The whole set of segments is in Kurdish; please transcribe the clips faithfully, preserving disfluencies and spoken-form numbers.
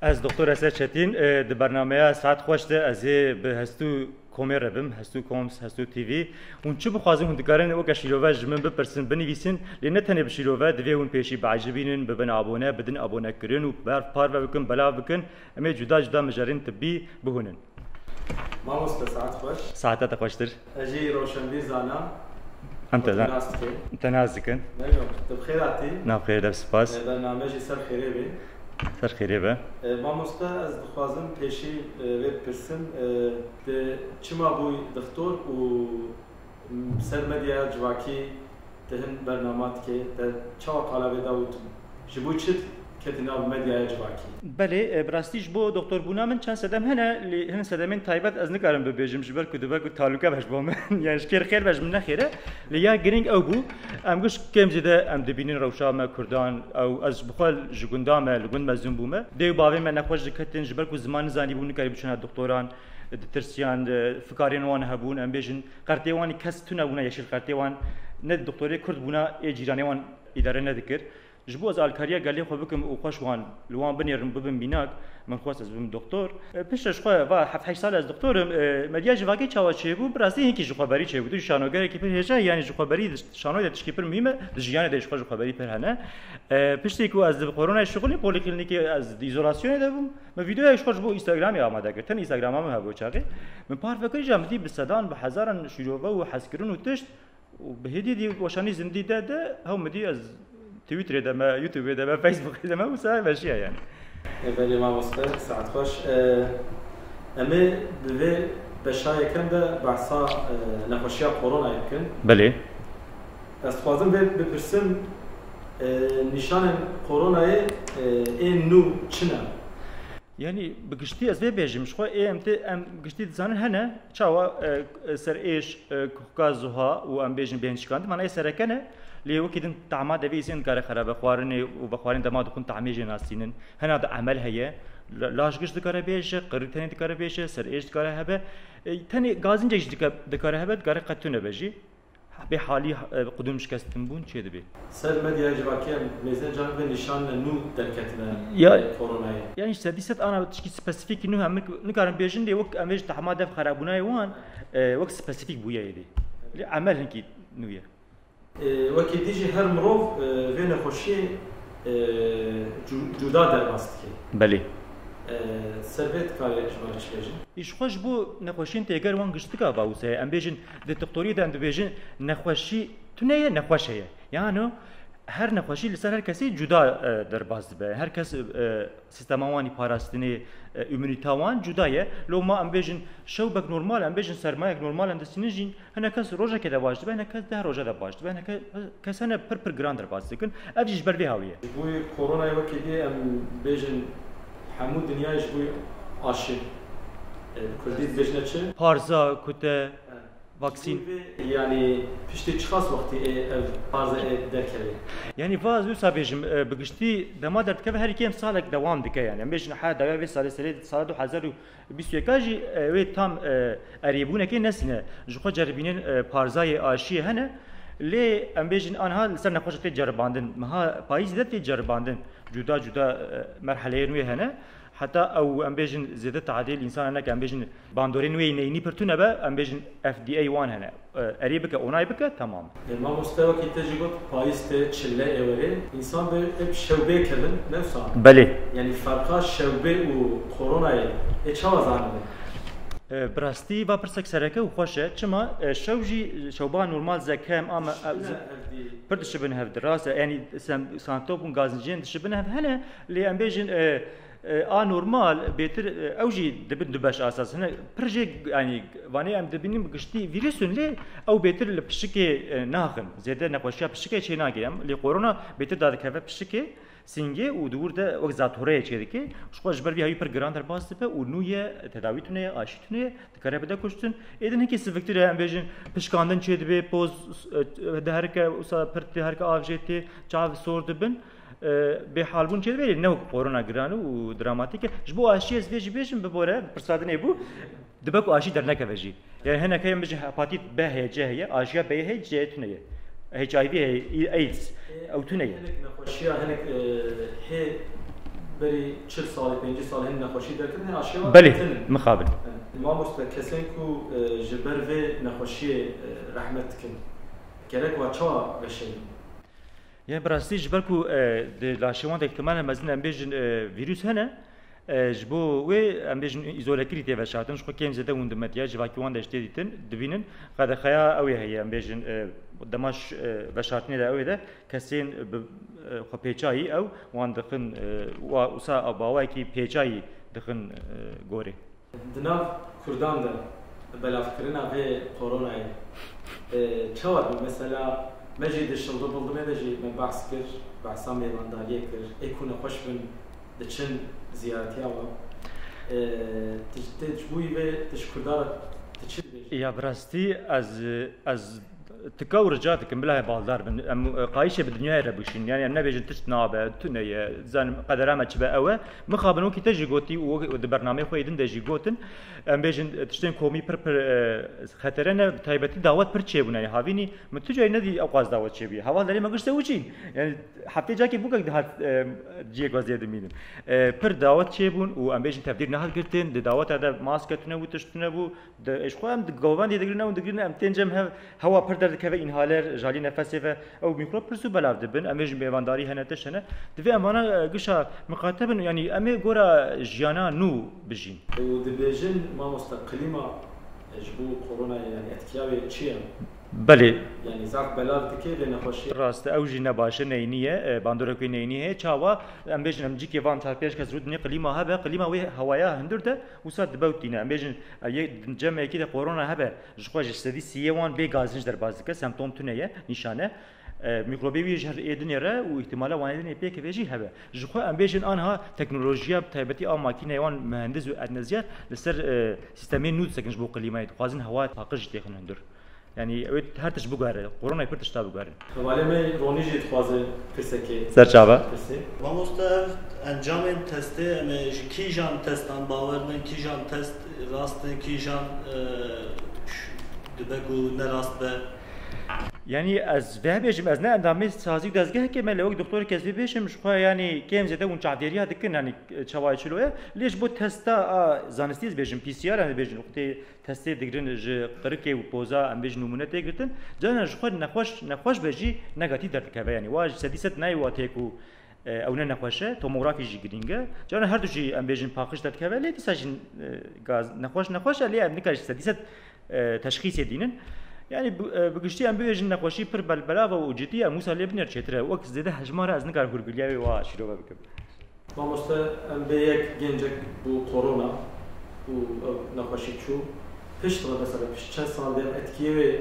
Ez Doktor Eser Çetîn, e, di bernameya Saet Xweş de ez ê bi Hestû Komê re bim, Hestû Koms, Hestû T V. Hûn çi bixwazin, hûn dikarin weke şîrove ji min bipirsin, binivîsin. Lê ne tenê bi şîrove, divê hûn pêşî biecibînin, bibin abone, bidin abonekirin û berf parve bikin, belav bikin. Em ê cuda cuda mijarên tibbî bihûnin. Mamoste, saet xweş. Saeta te xweştir. Ez jî rewşenbîr zana. Em te Xwe nas dikin. Te nas dikin. Ne yok, tu bi xêr hatî. Na bi xêr, de spas. E, bername jî ser xêrê bê. Ser xêrê be. E, mamoste, ez dixwazim pêşî, e, vê bipirsim, e, tu çima bûyî dixtor û, m, ser medyaya civakî tu hin bernama dikê, te çawa qala vê da û tu ji bo çi ketî nav medyaya civakî? Belê, e, bi rastî ji bo doktorbûna min çend sedem hene, lê hin sedemên taybet ez nikarim bibêjim, ji ber ku dibe ku talûke be ji bo min, yani ji kêr xêr be, ji min ne xêr e. Lê ya girîng ew bû, em giş kêm zêde em dibînin rewşa me Kurdan, ew ez ji bi xwe ji gunda me, li gund mezin bûme. Dê û bavê me nexweş diketin, ji ber ku ziman nizanîbûn, nikarî biçûna doktoran, ditirsiyan, e, fikarên wan hebûn, em bêjin, qertê wan kes tune bûna, yeşîl qertê wan ne doktorê Kurd bûna, ê cîranê wan îdare nedikir. Ji bo ez alkariya gelê xwe bikim û xweş wan li wan binêrim, bibim mînak, min xwest ez bibim doktor. E, piştre ji xwe va heft heşt sal ez doktor im. E, medya civakê çawa çêbû? Bi rastî hinkî ji xweberî çêbû. Tu şanogerekî pir hêja yê, yanî ji xweberî, di şanoyê de tişkî pir muhîm e, di jiyanê de ji xwe ji xweberî pir hene. E, piştî ku ez li koronayê şixulîm, polîklînîkê ez di îzolasyonê de bûm. Min vîdeoyek ji xwe ji bo Instagramê amade kir. Tenê Instagrama min hebû çaxê. Min parve kir, îja min dî bi sedan, bi hezaran şîrove û hezkirin û tişt. Û bi hêdî dî weşanî zindî de de, hew min dî ez Twitterê de me, YouTubeê de me, Facebookê de me, wisa veşiya yani. E, belê mamoste, saet xweş. E, em ê bi vê beşa yekem de behsa, e, nexweşiya koronayê bikin. Belê. Ez dixwazim vê bipirsim, e, nîşanên koronayê, e, ên nû çi ne? Yanî bi giştî ez vê bêjim, ji xwe ê em tê, em giştî dizanin hene, çawa, e, serêş, e, kuhka zuha û em bêjin bêhn şikandin, mana ê sereke ne, lê wekî din tahma devê îsên dikare xerabe, xwarinê û vexwarên dema dixwin tahmê jê nasînin. Hena de emel heye, la-, laş giş dikare bêje, qirî tenê dikare bêje, serêş dikare hebe. E, tenê gazincek jî dika-, dikare hebe, dikare qet tune be jî. Bê halî, e, qudum şikestin bûn çê dibê. Ser medyaya civakî em mêzên can vê nîşanine nû derketine, ya, e, koronayê. Yani sedî sed ana tişkî spesifîk nû em nik-, nikarin bêjin lê wek em vê ji tahma dev xerabûnayê wan, e, wek spesifîk bûye êdî. Lê emel hinkî nû ye. E, wekî dî jî her mirov, e, vê nexweşiyê, e, cu-, cuda derbas dike. Belê. E, ser vê dikarê ji me re çi bêjin? Îş xwe ji bo nexweşiyên têger wan giştika va wisa ye. Em bêjin, di doktoriyê de em dibêjin, nexweşî tune ye, nexweş heye. Yano her nexweşî li ser her kesî cuda, e, derbas dibe. Her kes, e, sîstema wan î parastinê, e, îmûnîta wan cuda ye. Loma em bêjin, şewbek normal, em bêjin, sermayek normal em distînin jî, hinek kes rojekê de baş dibe, hinek kes deh roja de baş dibe, hinek ke-, kes hene pir pir giran derbas dikin. Ev jî ji ber vê hawî ye. Ji bo koronayê wekî dî em bêjin hemû dinyayê ji bo aşî, e, bi kurdî dibêjine çi? Parza, kute, e, vaksîn. Ji bo vê, yanî piştî çiqas wextî ê ev parza ê derkeve? Yanî va ez wisa bêjim, e, bi giştî dema derdikeve herî kêm salek dewam dike yani. Em bêjin ha dawiya vê salê serê sala du hezar û bîst û yeka jî, e, wê tam, e, erêbûnekê nesîne. Ji xwe ceribînên, e, parzayê aşiyê hene. Lê em bêjin anha li ser nexweşek tê ceribandin. Meha payîzê de tê ceribandin. Cuda cuda, e, merheleyên wê hene. Heta ew em bêjin zêde tadê li însan hene ke em bêjin bandorên wê yî neyînî pir tune be, em bêjin F D A wan hene. E, erê bike, onay bike, tamam. E, mamoste, wekî te jî got, payîz tê, çile ê werê. Însan dê hep şewbê kevin, ne wisa? Belê. Yanî ferqa şewbê û koronayê ê çawa zanibin? E, bi rastî va pirsek sereke û xweş e. Çima? E, şew jî, şewba normal zekem, ama, e, Dişibine ze-, hevdî. Pir dişibin hev di rast e. Yanî sem-, santop û gazinciyên dişibin hev hene. Lê em bêjin, e, E, a normal, bêtir, e, ew jî dibin du beş asas. Hine pir jê, yanî, vanê em dibînin bi giştî vîrus in, lê ew bêtir li pişikê, e, naxin. Zêde nexweşiya pişikê çê nake. Em, lê korona bêtir dadikeve pişikê, singê û di wir de wek zatoreyê çê dike. Ji xwe ji ber vî hawî pir giran derbas dibe û nû ye, tedawî tune ye, aşî tune ye, dikare bide kuştin. Êdin hinkî siviktir e, em bêjin pişkandin çê dibe, poz, e, diherike, wisa pir diherike, av jê tê, çav sor dibin. E, bêhalbûn çêdibe, ne wek korona giran û dramatîk e. Ji bo aşiyê ez vê jî bêjim, bibore, pirsa din ê bû, dibe ku aşî dernekeve jî. Yani hinek heye, min bêjin hepatit B heye, C heye, aşiya B'yê heye, C'yê tune ye. H I V heye, AIDS, ew tune ye. Hinek nexweşiya, hinek, e, hê Berî çil salê, pêncî salê hin nexweşî derketin, aşê wa Belê, ketin. Mixabin. Mamoste, kesên ku e, ji ber vê nexweşiyê e, rehmet dikin, gerek wa çawa veşêrin? Yê bi rastî ji ber ku e, di laşê wan de ihtimalên mezin em bêjin e, vîrus hene, e, ji bo wê em bêjin îzolekirî tê veşartin, ji xwe kêm zêde hûn di medya civakî wan de ji tê dîtin, dibînin. Qedexeya ew ê heye, em bêjin e, dema ş- e, veşartinê de ew ê de kesên bi e, xwe pêçayî ew wan dixin e, wa wisa bawayekî pêçayî dixin e, gorê. Di nav Kurdan de belavkirina vê koronayê e, çawa dibin? Mesela me jî di şildi bildimê de jî me behs kir, behsa mêvandariyê kir, ê ku nexweş bin diçin ziyaretiya wan. E, tu, tu ji bo wî vê tu ji Kurdan re tu çi dibêjî? Ya bi rastî ez ez tika û rica dikim bila baldar bin. Em e, qayîşê bi dinyayê re bişîn. Yani em nebêjin tişt nabe, tune ye, zanim qedera me çi be ew e. Mixabin wekî te jî gotî û wek- di bernameyê xwe yê din de jî gotin. Em bêjin tiştên komî pir pir e, xetere ne, bi taybetî dawet pir çêbûne. Havînî min tu carî nedî ew qas dawet çêbûye. Heval derê me gişt se û çîn. Yani heftê cakê bûkek dihat e, ciyek weziyê dimînin. E, pir dawet çêbûn û em bêjin tevdîr nehat girtin. Di daweta de maske tune bû, tişt tune bû. Di ji xwe em di govendê digirin, ew digirin, em tên cem hev, hewa pir derdikeve, înhaler, jalî nefesê ve, ew mîkrob pir zû belav dibin. Em bêjin mêvandarî hene, tişt hene. Divê em vana e, gişa miqate bin, yanî em ê gora jiyana nû bijîn. Û dibêjin, mamoste, klîma e, ji bo koronayê, yani etkiya wê çi ye? Belê. Yani zaf belav dike vê nexweşiyê. Rast e, ew jî ne baş e, neynî ye, e, bandorek wê neynî heye. Çawa? Em bêjin em cîkê van çar pênc kes rûdinê klîma hebe, klîma wê hewaya hundir de wisa dibewtîne. Em bêjin e, yê cem me yekî de korona hebe, ji xwe ji sedî sî yê wan bê gazin ji derbas dike, semptom tune ye, nîşane. E, mîkrobê wî ji her ê dinê re û îhtimala wan ê dinê pêkeve jî hebe. Ji xwe em bêjin anha teknolojiya bi taybetî a makîneyê wan, muhendiz û endeziyar li ser e, sîstemê nû disekin ji bo klîmayê, dixwazin hewa paqij jî têxin hundir. Yani ew ê her tişt biguhere. Koronayê pir tişta biguherin. Hevalê me Ronî jî dixwaze pirsekê Ser çava. Pirsê. Mamoste, ev encamên testê, em ê ji kîjan testan bawer bin, kîjan test rast in, kîjan e, ş- dibe ku ne rast be? Yani ez vê bêjim, ez ne endamê sazî û dezgehekê me, lê wek doktorek ez vê bêjim, ji xwe yani kêm zêde hûn çavdêriya dikin, yani çawa çilo ye. Lê ji bo testa a zanistî ez bêjim, P C R, yani bêjin, wextê testê digirin ji qirikê û poza, em bêjin, nimûne tê girtin. Carna ji xwe nexweş, nexweş be jî negatîf derdikeve. Yani wa ji sedî sed nayê wa tê ku e, ew ne nexweş e, tomografî jî girîng e. Carna her du jî em bêjin paqij derdikeve, lê dîsa jî e, gaz nexweş nexweş e, lê em nikare ji sedî sed e, teşxîsê dînin. Yani bi, e, bi giştî em bibêjin nexweşî pir bel-, belav e û cidî ye, em wisa lê binêr çêtir e. Wek zêde hejmara ez nikare hûrgiliya wê wa şîrove bikim. Mamoste, em bê yek gencek bû korona û ew nexweşî çû. Pişt re mesela, pişt çend sal dê etkiyê wê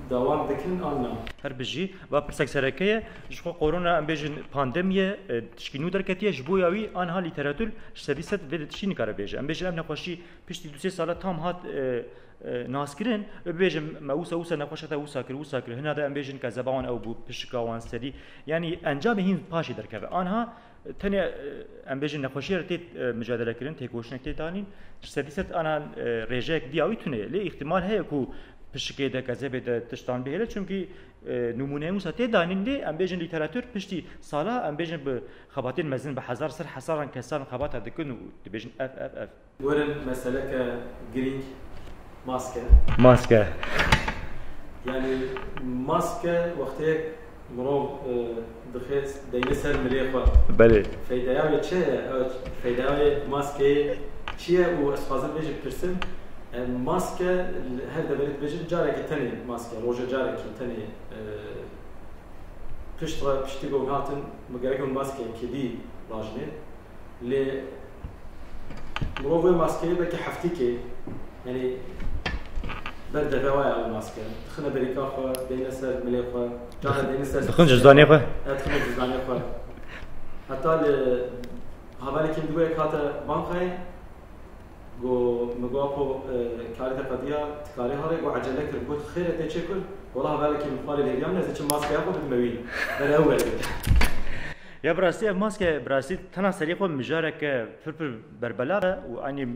dewam dikin an na? Her bijî, va pirsek sereke ye. Ji xwe korona em bêjin pandemî ye, e, tişkî nû derketiye, ji bo ya wî anha lîteratûr ji sedî sed vê de tiştî nikare bêje. Em bêjin ev nexweşî piştî du sê sala tam hat e, e, naskirin. Wê bêjin me wisa wisa nexweşa te wisa kir, wisa kir. Hina de em bêjin kezeba wan ew bû, pişika wan serî. Yanî encamê hîn paşê derkeve. Anha Tenê e, em bêjin nexweşiyê re tê e, micadele kirin, têkoşinek tê danîn, ji sedî sed ana e, rêjeyek diya wî tune ye. Lê îhtimal heye ku pişikê de, kezebê de tiştan bihêle, çimkî e, nimûneyên wisa tê danîn, lê em bêjin lîteratûr piştî sala, em bêjin bi xebatên mezin, bi hezar ser hezaran kesan xebata dikin û dibêjin ev, ev, ev. Werin meseleke girîng, maske. Maske. Yani maske wextê yek mirov e, dixe deyne ser milê xwe. Belê. Feydeya wê çi ye? Evet, feydeya wê maskeyê çi ye û ez xwazim vê jî pirsim. E, maske her deverê dibêjin carekî tenê maske, roja carekî tenê e, pişt re, piştî ku hûn hatin, me gerek hûn maskeyekê dî rajinê. Lê mirov wê maskeyê belkî heftîkê, yanî ber deve wa ye ew maske. Dixine berîka xwe, deyne ser milê xwe, cara deyne ser Dixin cizdanê xwe. Evet, dixine cizdanê xwe. Heta li havalekî min digot, yek hate bankayê, got, min got, "Apo, e, karê te qediya, tu karê here?" Got, ecele kir. Got, "Xêr e, tê çê kir?" Wela havalekî min xwarê lêriya min, ez ê çim maskeya xwe bidime wî. Ber ew were. Ya bi rastî ev maske bi rastî tena serê xwe mijareke pir pir berbelav e û eynî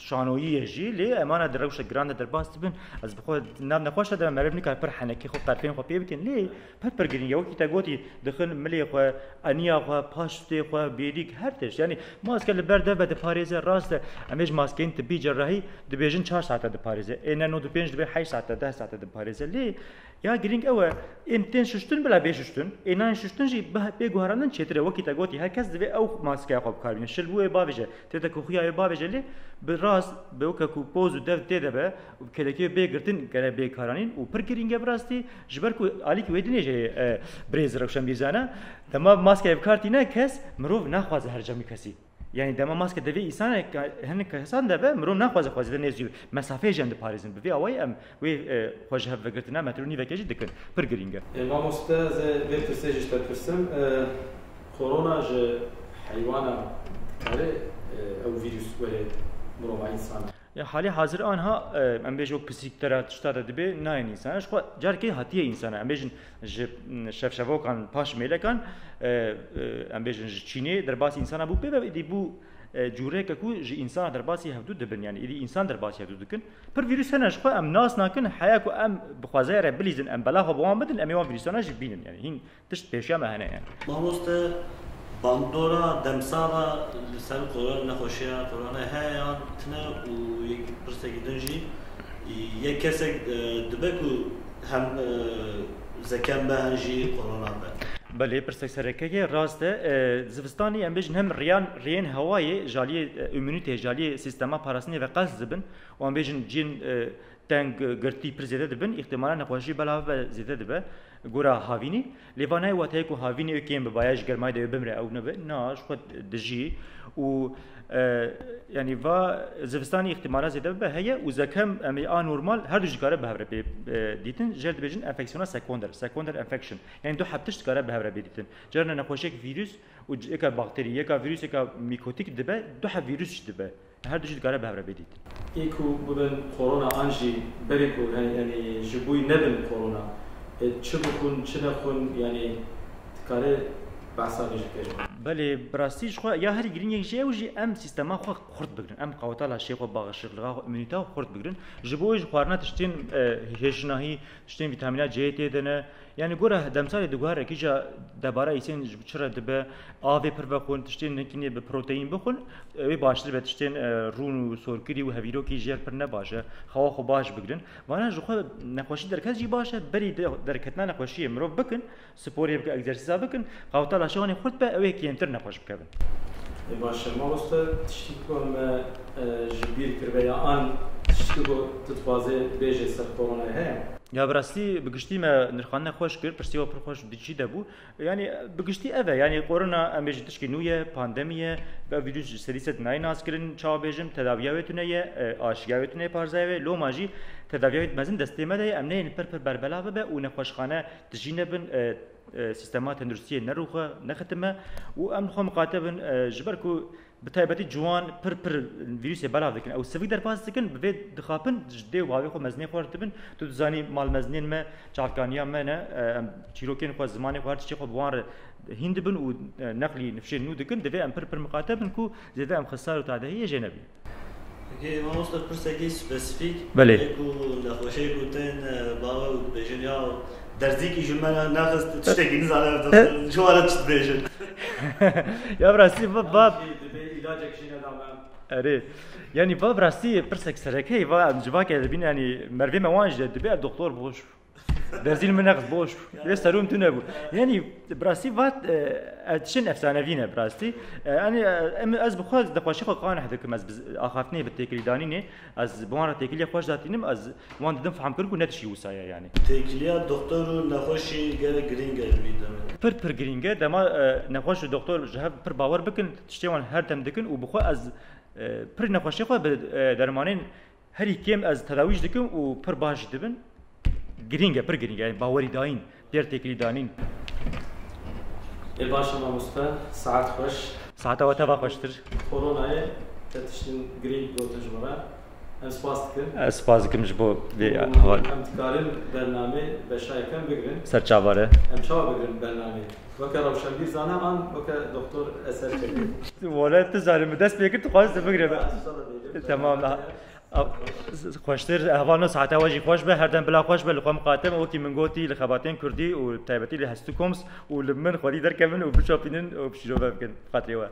şanoyî ye jî, lê emana di rewşa giran de derbas dibin. Ez bi xwe nav nexweş de meriv nikar pir henekî xwe qerfên xwe pê bikin, lê pir pir girîng e. Wekî te gotî, dixin milê xwe, eniya xwe, paştê xwe, bêrîk, her tişt. Yanî maske li ber dev ve diparêze, rast e. Em ê ji maskeyên tibî cerrahî dibêjin çar saete diparêze. Ê ne nod û pênc dibê heşt saete, deh saete diparêze. Lê ya girîng ew e, ên tên şuştin bila bê şuştin, ê nayên şuştin jî bê guherandin çêtir e. Wekî te gotî, her kes divê ew maskeya xwe bikarbîne. Şil bû ê bavêje, tê te ku xuya ê bavêje, lê bi rast, bi weke ku poz û dev tê de be, û kelekê bê girtin gere bê karanîn û pir girîng e bi rastî, ji ber ku alîkî wê dinê jê, e, birêz Rewşen Mîrzan e, dema maskeyê bi kar tîne kes, mirov naxwaze her cem wî kesî. Yanî dema maske devê îsane, hinek kesan de be, mirov naxwaze xwezî de nêzî mesafeyê jî em diparêzin. Bi vê awayî em wê, e, xwe ji hev vegirtina metre û nîvekê jî dikin. Pir girîng e. E, mamoste, ez ê vê pirsê jî ji te pirsim. E, korona ji heywana dikare, e, ew vîrus were mirova însana? Ya halê hazir anha, e, em bêjin wek pisîktera tişta de dibe, nayên însana. Ji xwe carekê hatiye însana. Em bêjin ji, m, şevşevokan, paş mêlekan, e, e, em bêjin ji çînê derbasî însana bû pê ve, êdî bû, e, cûreke ku ji însana derbasî hevdû dibin. Yanî êdî însan derbasî hevdû dikin. Pir vîrus hene ji xwe em nas nakin, heya ku em bi xwezayê re bilîzin, em bela xwe bi wan bidin, em ê wan vîrusana jî bînin. Yanî hîn tişt pêşiya me hene yani. Mamoste, bandora demsala li ser koro-, nexweşiya koronayê heye yan tune û yek pirsekî din jî, yek kesek, e, dibe ku hem, e, zekem be hem jî korona be? Belê, pirsek sereke ye, rast e. E, zivistanî em bêjin hem riyan, riyên hewayê jaliyê, e, îmûnîteyê, jaliyê sîstema parastinê ve qels dibin û em bêjin cihên, e, teng, e, girtî pir zêde dibin, îhtimala nexweşî belav be zêde dibe. Gora havînî, lê va nayê wateyê ku havînî wê kêm bibaye, ji germayî de wê bimre, ew nebe, na, ji xwe dijî û, e, yanî va zivistanî îhtimala zêde bibe heye û zekem, em ê anormal, her du jî dikare bi hev re bê, e, dîtin, jê re dibêjin enfeksiyona sekonder, secondary infection. Yanî du heb tişt dikare bi hev re bê dîtin. Carna nexweşiyek vîrus û c-, yeka bakterî, yeka vîrus, yeka mîkotîk dibe, du heb vîrus jî dibe. Her du jî dikare bi hev re bê dîtin. Ê ku bibin korona an jî berê ku, yanî, yanî ji bo wî nebin korona, e, çi bixwin, çi nexwin, yanî dikare behsa vê jî bike ji me? Belê, bi rastî ji xwe ya herî girîng yek jî ew jî em sîstema xwe xurt bigirin. Em qaweta laşê xwe, bağışıklığa xwe, îmûnîta xwe xurt bigirin. Ji bo wê jî xwarina tiştên, e, hêşinahî, tiştên vîtamîna C tê de ne, Yanî gora demsalê diguhere kîja debara îsên ji çi re dibe, avê pir vexwin, tiştên hinkînê bi proteîn bixwin, wê baştir be, tiştên, e, rûn û sorkirî û hevîrokî jê re pir ne baş e, xewa xwe baş bigirin. Vana ji xwe nexweşî derket jî baş e, berî de-, derketina nexweşiyê mirov bikin, sporê bikin, egzersîza bikin, qaweta laşê wan ê xurt be, ew ê kêmtir nexweş bikevin. Ê baş e, mamoste, tiştî ku me, e, ji bîr kiribe ya an tiştî ku tu dixwazê bêjê ser koronayê heye? Ya bi rastî bi giştî me nirxandina xweş kir, pirsî we pir xweş û dîçî de bû. Yanî bi giştî ev e, yanî korona em bêjin tişkî nû ye, pandemî ye, ev vîrus ji sedî sed nayê naskirin, çawa bêjim, tedawiya wê tune ye, e, aşiya wê tune ye, parzaya wê, loma jî tedawiya wê mezin destê me de ye, em neyên pir pir berbelav bibe û nexweşxane tijî nebin, e, e, sîstema tenduristiyê nerûxe, nexitime û em xwe miqate bin, e, ji ber ku Bi taybetî ciwan pir pir vîrusê belav dikin. Ew sivik derbas dikin, bi vê dixapin, ji dê û bavê xwe mezinê xwe re dibin. Tu dizanî malmezinên me, çavkaniya me ne, e, em çîrokên xwe, zimanê xwe, her tiştê xwe bi wan re hîn dibin û, e, neqlî nifşên nû dikin. Divê em pir pir miqate bin ku zêde em xisar û tadehiyê jê nebînin. Peki, mamoste, pirsekî spesîfîk, Belê. Ê ku nexweşê ku tên, e, bava û dibêjin ya derzîkî ji me nexist, tiştekî nizane, ji wan re çi dibêjin? Ya bi rastî va, va Dibê îlacek jî nedame. Erê. Yanî va bi rastî pirsek sereke ye, va em civakê dibîn, yanî mervê me wan jî dibê ev doktor boş. Derzîn min nexist boş. Vê serûm tune bû. Yanî bi rastî va, e, ev tiştên efsanevî ne bi rastî. E, yanî, e, em, ez bi xwe nexweşî xwe qaneh dikim, ez bi z-, axaftinê bi têkilî danînê, ez bi wan re têkiliyê xweş datînim, ez wan didim fehm kirin ku ne tiştî wisa ye yanî. Têkiliya doktor û nexweşî gelek girîng e li vî demê. Pir pir girîng e. Dema, e, nexweş û doktor ji hev pir bawer bikin, tiştê wan her dem dikin û bi xwe ez, e, pir nexweşê xwe bi, e, dermanên herî kêm ez tedawî jî dikim û pir baş jî dibin. Girîng e, pir girîng e. Yanî bawerî dayîn, pêr têkilî danîn. Ê baş e mamoste, saet xweş. Saeta we teva xweştir. Koronayê te tiştin girîng gotin ji min re. Em spas dikin. Ez spas dikim ji bo vê heval. Em dikarin bernamê beşa yekem bigrin. Ser çava re. Em çawa bigrin bernamê? Weke Rewşenbîr Zana an weke Doktor Eser Çelik? Wele tu zanî, min dest pê kir, tu xwazî tu bigire. Temam. Xweştir, hevalno, saeta we jî xweş be, her dem bila xweş be, li xwe miqatim, wekî min gotî, li xebatên kurdî û bi taybetî li Hestû Koms û li min xwedî derkevin û bişopînin û bi şîrove bikin, bi xatirê we.